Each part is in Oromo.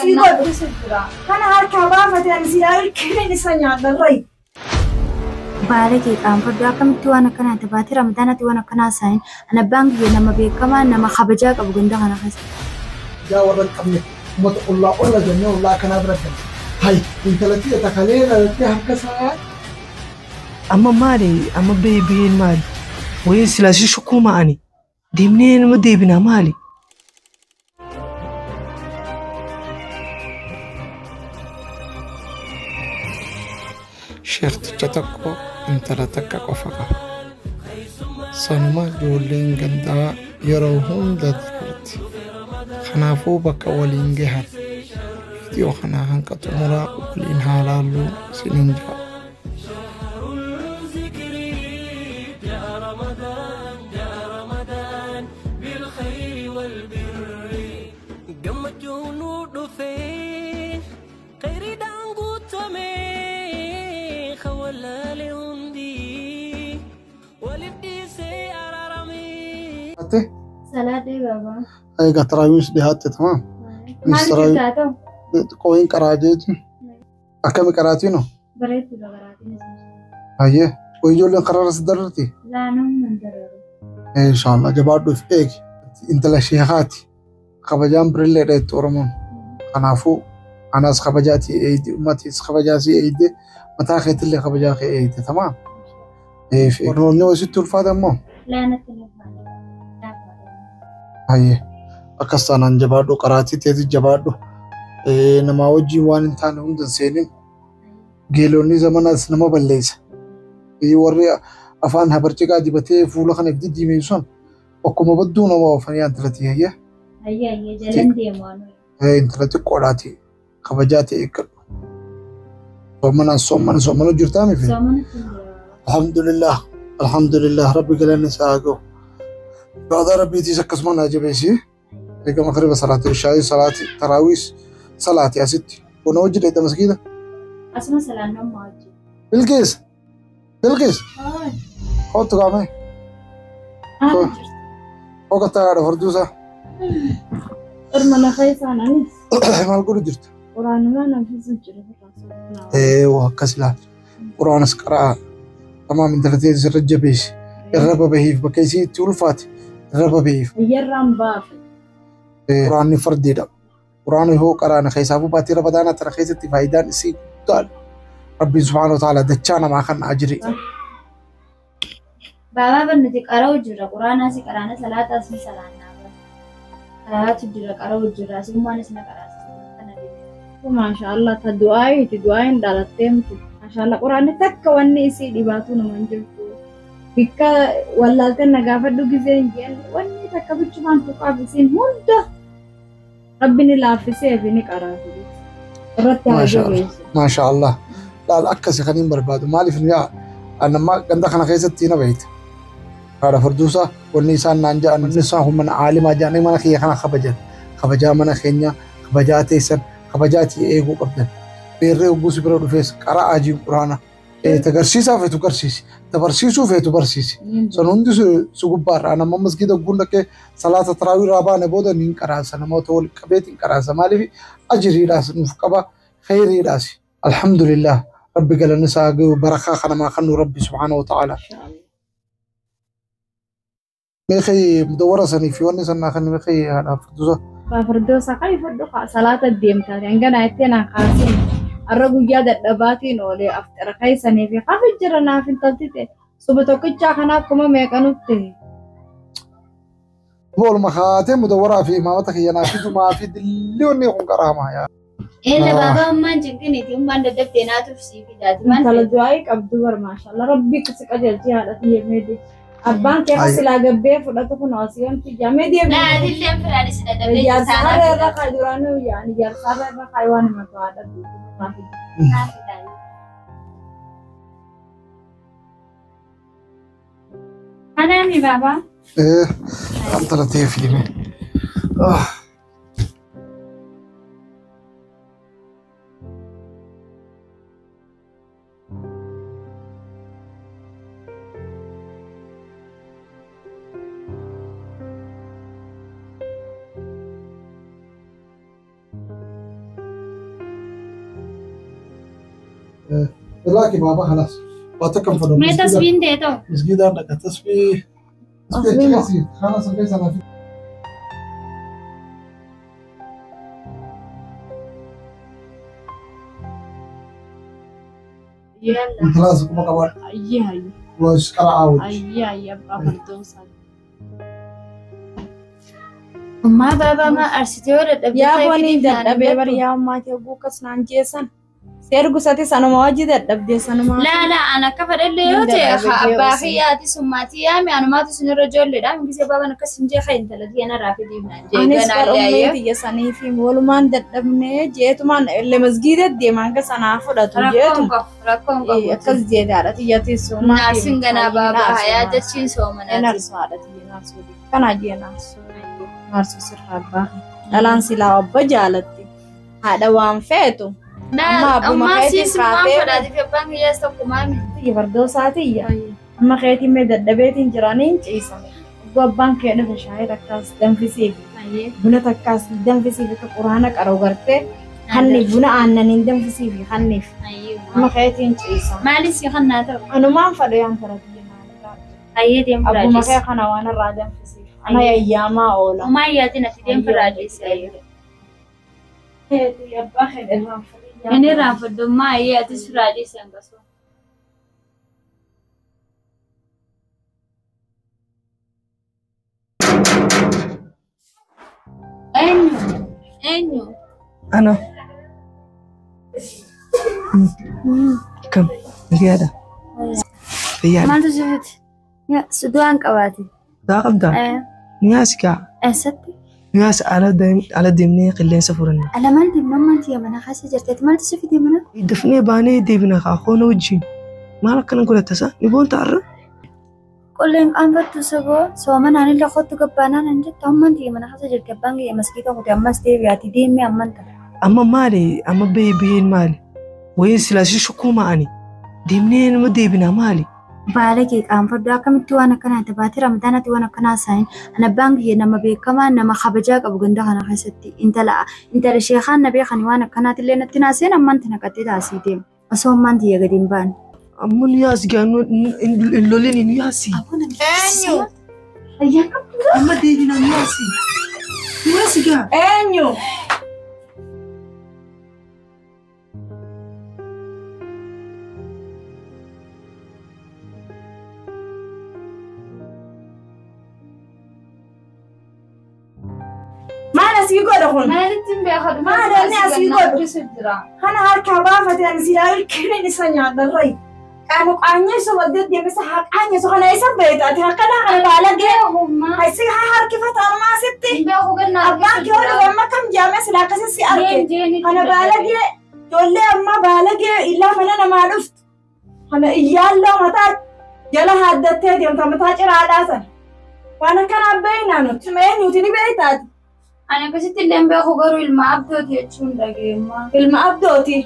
Sii godhu jira. Kana harkaa baafate ani silaa ilkeen isa nyaadha rayi. Baala kee qaanfadhu akkamitti waan akkanaa tabaatee ramadaanatti waan akkanaa isaanii ana abbaan kiyya nama beekamaa nama kabajaa qabu ganda kana keessa. Yaa warra hin qabne uummata ollaa olla jennee ollaa akkanaa bira galle. Hay intalatti takalee dhalattee harka isaa. Amma maali? Amma bahee maali? Wayii silaa si shukkuma ani. Deemnee nama deebinaa maali? Sheerticha tokko intala takka qofa qaba. Sanuma ijoolleen gandaa yeroo hunda dararti. Kanaafuu bakka waliin gahan. Viidiyoo kana hanga xumuraa waliin haa laallu isiniin jedha. Ate? Salaadhee baabaa. Egaa taraawiis dhiyaatte tamam. Maal jirtaa ta'u? Qo'iin qaraajeetu. Akkami qaraatiino? Bareeddudha qaraatiin. Hayyee. Qo'i ijoolleen karaarra si dararti? Laanuun nan dararu. Inshaallah jabaadhuuf eegi. Intala sheekaati. Kabajaan birillee dheettu Oromoon. Kanaafuu anas kabajaatii eeydi ummatiis kabajaasii eeyde mataa keetillee kabajaa kee eeyde tamam. Barnoonni hoositti ulfaata immoo? Laanatti na faana. Hayyee. Akkas taanaan jabaadhu qaraatii teeti jabaadhu. Namaa wajjin waan hin taane hunda hin seenin. Geelonni zamanaas nama balleessa. Warri afaan habarciqaa dibatee fuula kana ibdi diimeessu sun akkuma badduu nama oofanii intalatti hayyee. Hayyee hayyee jalan deemu anuu. Intala xiqqoodhaati kabajaa ta'e eeggadhu. Soomanaan soomana soomana jirtaa mifi? Soomanatti hin jiru. Alhamdulillah alhamdulillah rabbi galanni isaa haa ga'u. Ibaadaa rabbiitiis akkasuma naa jabeessi. Egaa magriba salaatu ishaayii salaati taraawiis salaati asitti. Kuna hojii dheedha maskiida. Asuma salaannoon maa hojii. Bilqiis Bilqiis kootu kaame. Kookataa haadha farduusaa. Orma lafa isaan anis. Maal godhu jirta? Quraanuma namfisu jira. Waa akkas ilaali. Quraanas qaraa. Tamaam intala teessi irra jabeessi. Irra babahiif bakka isii itti ulfaate irra babahiif. Biyyarraan baafe. Quraanni fardiidha. Quraanni hoo qaraana keessaafuu baatii ramadaanaa tana keessatti faayidaan isii guddaadha. Rabbiin subhaanahu wa ta'ala dachaa namaa kan ajiri. Baabaa bar nuti qara'u jirra. Quraanaas qaraana salaataas ni salaannaa bar. Qaraatu jira qara'u jirra. Asumaanis na qaraasisa. Kana beeku. Maashaallah ta du'aayiiti du'aayin dhalattee miti. Maashaallah quraanni takka wanni isii dhibaatu nama hin jirtu. Bikka wallaaltee na gaafadhu gizee hin jeen wanni takka bichumaan tuqaaf isiin hunda rabbi ni laaffisee fi ni qaraatu. Irratti haa jabeessu. Maashaallah. Laal akkasi kan hin barbaadu maaliif yaa anamma ganda kana keessatti na beeyta. Haadha farduusaa wanni isaan naan jedhan wanni isaan humna aalimaa jedhanii mana kiyya kana kabajan. Kabajaa mana keenya kabajaa teessan kabajaatii eeguu qabdan. Beerree hogguu si bira dhufees qara'aa jiin quraana. Tagarsiisaa feetu garsiisi. Tabarsiisuu feetu barsiisi. San hundi si gubbaarra. Anamma masgiida hogguun dhaqee salaata taraawii irraa baane booda niin qaraasa. Namoota wal qabeetiin qaraasa. Maaliif ajiriidhaas nuuf qaba khayriidhaas. Alhamdulillah. Rabbi galanni isaa gahu barakaa kanamaa kan nu Rabbi subhaanahu wa ta'ala. Meeqii mudawwara sanii fi wanni sannaa kan meeqii haadha farduusa. Fardoosa kan fadhu salaata deemtaa hangana itti naan kaasin. Arra guyyaa dadhabaatiin oolee aftara keessanii fi hafi jira naaf hin toltite. Suba tokkichaa kana akkuma meeqanutti. Booluma kaatee mudawwaraa fi imaamata kiyya naaf fidumaa fi dilli wanni kun qaraamaa yaa. Eella baabaa ummaan cinqiniiti ummaan dadhabdee naatuuf sii fidaati. Intala du'aayii qabdu bar maashaallah rabbi si qajeelchi haadha tiyya meedi. Abbaan kee akka silaa gabbee fudhatu kun asii wanti jaamee deemu. Laatillee firaanis dadhabdee Ijaarsaarra irra kaay duraanuu yaani ijaarsaarra irra kaay waan himatu haadha tiyya. Anaami baabaa. Intala ta'e fidime. Laaki baaba halas. Waa takka hin fadhu. Mee tasbiin ta'e ta'u. Misgiidaan dhaqa tasbii. Tasbii achi keessi kana san keessa na fi. Intalaas kuma qaban. Ayyee hayyee. Waas qara'aa wajji. Ayyee hayyee abbaa fardoosaa. Ummaa baabaa maa arsitee yoo dadhabdee Yaa ta'e booniin fidiif naan dadhabee hin bari gattu. yaa ummaa kee oguu naan jeessan. Seergu sati sanuma hojii dadhabdee sanuma. Laa laa an akka fedhallee yoo Hin ta'e dadhabe haa abbaa jee fi yaati summaati yaami anumaatu sinirra ijoolleedha. Gisee baabaan akkas hin jee haa intala tiyya narraa fidiif naan jee Anis ganaa bar illee ummee ayyee. tiyya sanii fi walumaan dadhabnee jeetumaan illee masgiida deemaan hanga sanaa fudhatu Rakkoon jeetu. qabu rakkoon qabu. Akkas jeete haadha tiyya teessumaa. Naarsin ganaa baabaa hayaa jechiin soomanaati. Naarsu haadha tiyya naarsu. Kanaa jee naarsu. Naarsu sirraa abbaa. Dhalaan silaa obbo jaalatti. Haadha waan feetu. Amma abbuma Ammaa keetiin siis waan kaatee fedhaatiif abbaan kiyyaas tokkumaa miti. Tiyya fardoosaa tiyya. Amma keetiin mee dadhabeetiin jiraniin ciisa. Obbo abbaan kee dhufe shaayii takkaas danfisiif. Buna takkaas danfisiif akka quraana qaroo gartee hanni buna aannaniin danfisiif hanniif. Amma keetiin ciisa. Maaliif si kannaa ta'u? Anumaan fadhu yaan kara tiyya maal Hayyee deemu Abbuma kee raajeessa. kana waan irraa danfisiif. Ana yayyaamaa oola. Umaa yaatiin ati deemu raajeessa. Abbaa kee irraan fadhu. Inni irraanfadhu hayyee atis raajeessa hin qasu. Eenyu? Eenyu? Ana. Kam? Nagaadha. Fayyaadha. Maaltu si fite? Du'aan qabaate. Daa qabdaa? Nyaasi kaa. Eessatti? Nyaasi ala deemnee qilleensa furanna. Ala maal deemna ammaan tiyya mana keessa jirteeti maaltu si fite mana? Dafnee baanee deebina kaa koona wajjin. Maal akkana godhatta isaa? Ni boonta har'a? Qolleen qaanfattu saboo soomanaan illee kottu gabbaanaan hin jettu ammaan tiyya mana keessa jirti abbaan kiyya maskiita kute ammas deebi'aati deemee amman ta'a. Amma maali? Amma bahee baheen maali? Wayii silaa si shukkuma ani. Deemnee nama deebina maali? Baala kee qaanfadhu akkamitti waan akkanaa ta'e baatee ramadaanatti waan akkanaa isaanii an abbaan kiyya nama beekamaa nama kabajaa qabu ganda kana keessatti intala intala sheekaan na beekan waan akkanaati illee natti naaseen ammaan tana qaxxee taasii deema osoo ammaan tiyya gadi hin baane. Amma nu yaasi gaa hin lolini nu yaasi. Eenyu? Ayyaa qabdu. Amma deebina nu yaasi. Nu yaasi gaa. Eenyu? Maal asii godha kun? Maalitti hin beekan? Maal inni asii godhu? Kana harkaa baafate ani silaa ilkeen isa nyaadharrayi. Qaama qaanyeessu wal deddeebisa haa qaanyeessu kana isa beektaati akkana kana baalagee Haysi haa harkifata ammaa asitti. Abbaan kee ol amma kam jaame sila akkasi si arge. Kana baalagee ijoollee ammaa baalagee illaa mana namaa dhuftu. Kana iyyaalloo mataa jala haaddattee deemta mataa ciraadhaa sana. Waan akkanaa beeknaa nuti. Eenyuuti ni beektaati. Ani akkasitti illee hin beeku garuu ilma abdooti jechuun dhageemma. Ilma abdooti.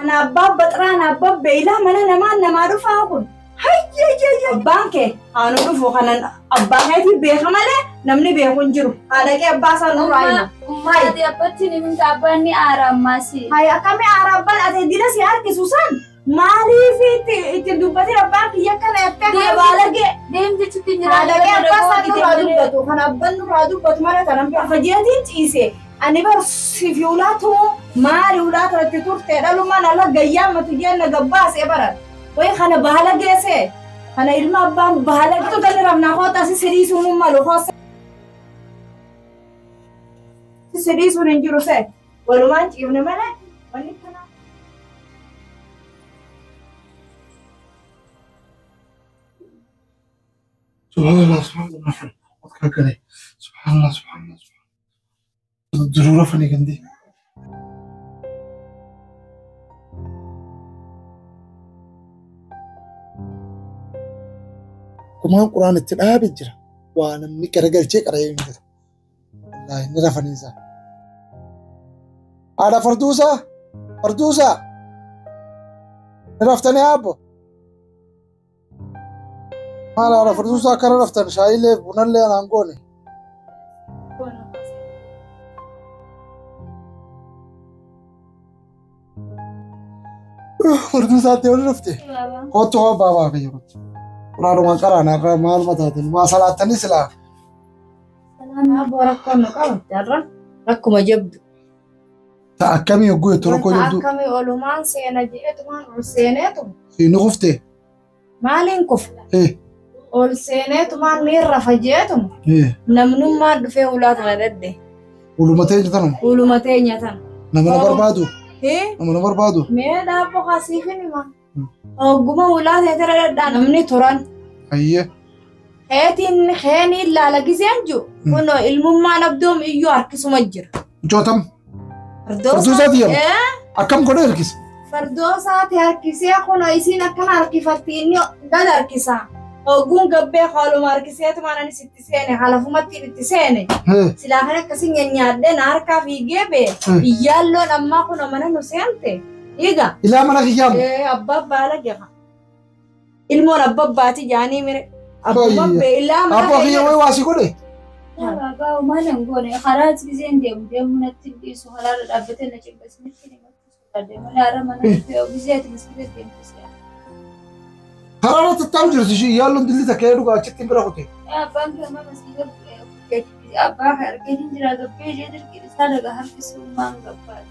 Ana abbaa baxraa ana abbaa beeylaa mana namaa namaa dhufaa kun. Hayyee abbaan kee haanu dhufu kanan abbaa keetii beeka malee namni beeku hin jiru. Haadha kee abbaa isaa nurraa hima. Ummaati abbatti ni minta abbaan ni aara ammaasi. Hayi akkamii aara abbaan ati dila si harkisu san maaliif itti dubbatin abbaan kiyya akkana jettee kana baalagee. Deem jechuutti hin Haadha kee abbaa isaa nurraa dubbatu kan abbaan nurraa dubbatu malee kanan fajeetiin ciise. Ani bar siif ulaa tumu maali ulaa kanatti turte dhalumaan ala gayyaa matu jenna gabbaasee baran. Wayi kana baala geesse kana ilma abbaan baala tu tani ramnaa koota si sidii sun malu koota si sidii sun hin jiru se walumaan ciifne malee wanni kana. Subhanallah subhanallah. Wadka galay. Subhanallah subhanallah subhanallah. Daruura fani gandi. Kumaan quraan itti dhaabe jira. Waa namni garagalchee qara'ee hin jiru. Wallaahi ni rafaniisa. Haadha farduusaa! Farduusaa! Ni raftanii haabbo? Maal haadha farduusaa akkana raftan shaayilee bunallee anaan goone. Farduusaatti ol dhufte. Kottu hoo baabaa kiyya kottu. Quraanuma qaraana irraa maaluma taateen waa salaattanii silaa. Abbo rakkoon nu qabatte har'a rakkuma jabdu. Ta akkamii hogguu jettu rakkoo Wanta jabduu. akkamii olumaan seena jeetumaan ol seeneetu Ni kuftee. maaliin kufa? Ol seeneetumaan ni rafa jeetuma namnummaan dhufee ulaa tana dadde. Ulumatee jirtan Ulumatee nyaatan. nama na Oh. barbaadu nama na barbaadu. Mee dhaabbo kasiifin hima. Hogguma ulaa teetera dadhaa namni turan. Ayyee. Keetiin keeniin laala giseen jiru. Kunoo ilmummaan abdoom iyyuu harkisuma jira. Mucootam. Fardoosaati jedhama. Akkam godhee harkisa. Fardoosaati harkisee kunoo isiin akkana harkifatti inni gad harkisa. Hogguun gabbee haaluma harkiseetumaan anis itti seene halafumatti itti seene. Silaa kan akkasii nyaadhee na harkaa fiigee bee iyyaalloon ammaa kunoo mana nu seente. Dhiiga. Ilaa mana kiyyaamu. Abbaa baala jaha. Ilmoon abbaa baati jaanii mire. Abbuma Bayya. ilaa mana Abbaa kiyya wayi waasii godhe. Baabaa maal hin goone karaa giseen deemu deemu natti hin dhiisu karaarra dhaabbatee na cinqasinitti ni sodaadhe malee har'a mana dhufee gisee ati masgiida deemtu si'a. Karaa irratti taa'u jirti ishii yaalloon dilli takka dhugaa achitti bira kute. Abbaan kee amma masgiida abbaa kee argee hin jira gabbee ishee dirqii isaa dhagaa harkisuu maan gabbaate.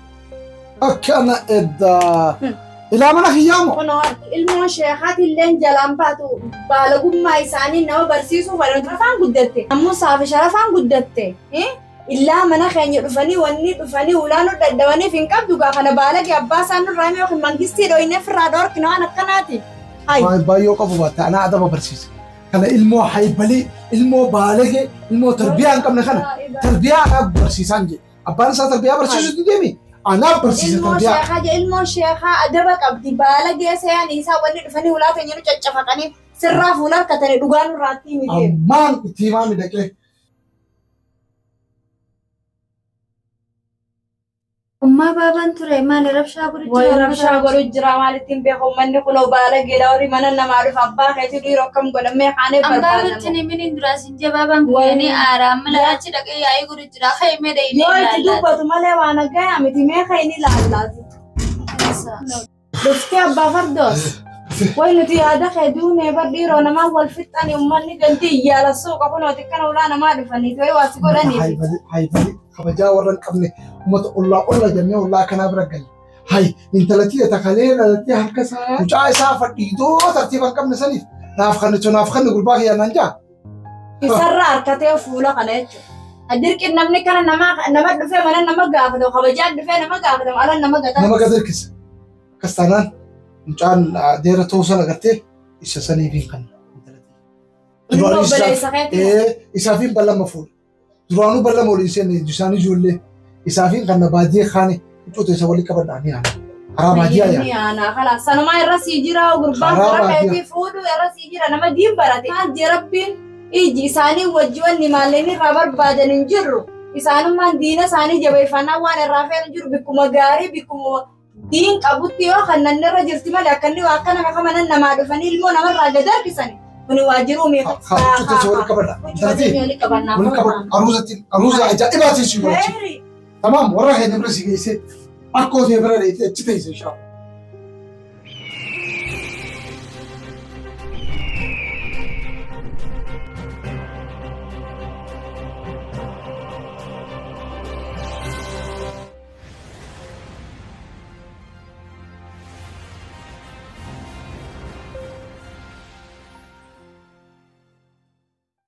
Akkana eddaa. Ilaa mana kiyyaamu. Kunoo ilmoon sheekaati illeen jalaan baatu baalagummaa isaanii nama barsiisuuf afaan guddatte. Ammoo saafi sharafaan guddatte. Illaa mana keenya dhufanii wanni dhufanii ulaan dadhabaniif hin qabdu gaa kana baalage abbaa isaan nurraa hime yookiin mangistii dhoyinee firraa dhoorkina waan akkanaati. Hayi. Waan baay'ee qabu baatte anaa adaba barsiisa. Kana ilmoo haybalii, ilmoo baalage, ilmoo tarbiyaa hin qabne kana tarbiyaa anaa barsiisaan jedhe. Abbaan isaa tarbiyaa barsiisutti deemi. Anaa barsiisa Ilmoo tarbiyaa. sheekaa je ilmoon sheekaa adaba qabdi baalagee seeyaan isaa wanni dhufanii ulaa teenya nu caccafaqanii sirraa fuula harkatanii dhugaa nurraatti himi. Ammaan itti himaa midhaqee. Ummaa baabaan ture maali rabshaa godhu Wayi rabshaa godhu jira maalittiin beeku uummanni kunoo baalageedha horii mana namaa dhufa abbaa keetii dhiiroo akkam godhamee kaanee Ambaa barbaadamu. bitti nimini duraa sin jabaabaan Wayi. kuyanii aaraa amma laachi dhaqee yaa'ii godhu jira kaa'imee dhayinee Yoo itti dubbatu malee waan aggayaa miti mee kan inni laallaati. Dhuftee abbaa fardoos. Wayi nuti yaada kee duunee bar dhiiroo namaa wal fixxanii uummanni gantii iyyaala suuqa kunooti kana ulaa namaa dhufanii wayi waa si godhaniif. Haybalii haybalii kabajaa warra hin qabne uummata ollaa olla jennee ollaa kanaa bira galle. Hay intalatti takalee dhalattee harka isaa mucaa isaa fadhiitoo tartiiba hin qabne saniif naaf kannitu naaf kanni gurbaa kiyya naan jaa. Isarraa harkatee fuula kana jechuudha. Dirqin namni kana nama dhufee mana nama gaafatamu kabajaan dhufee nama gaafatamu ala nama gata. Nama gad harkisa. Akkas taanaan mucaan deera ta'uu sana agartee isa saniif hin kanna. Ilmoo obboleessa keetii. Isaafiin ballama fuudha. Duraanuu ballama waliin seenne isaan ijoollee isaafiin kanna baadiyyaa kaane huccuu isa walii qabadhaa ni aana. Karaa baadiyyaa yaa. Ni aanaa kala sanumaa irra sii jira gurbaan Karaa fira baadiyyaa. keetii fuudhu irra sii jira nama diin barate. Maal jee rabbiin iji isaanii wajji wanni maalleen irraa barbaadan hin jirru. Isaanummaan diina isaanii jabeeffannaa waan irraa fe'an jiru bikkuma gaarii bikkuma diin qabutti yoo kan irra jirti malee akka inni waa akka nama kamanan namaa dhufanii ilmoo namarraa gad harkisani. Kuni waajjiruu meeqa? Huccuu isa walii qabadhaa. Intalatti Walii qabannaa. walii qabadhaa. Aruuzatti aruuza ajaa'ibaatiin si godhachi. Heeri. Tamaam warra keenya bira si geessee akkoo ta'e bira dheeyitee achi teesse inshaa.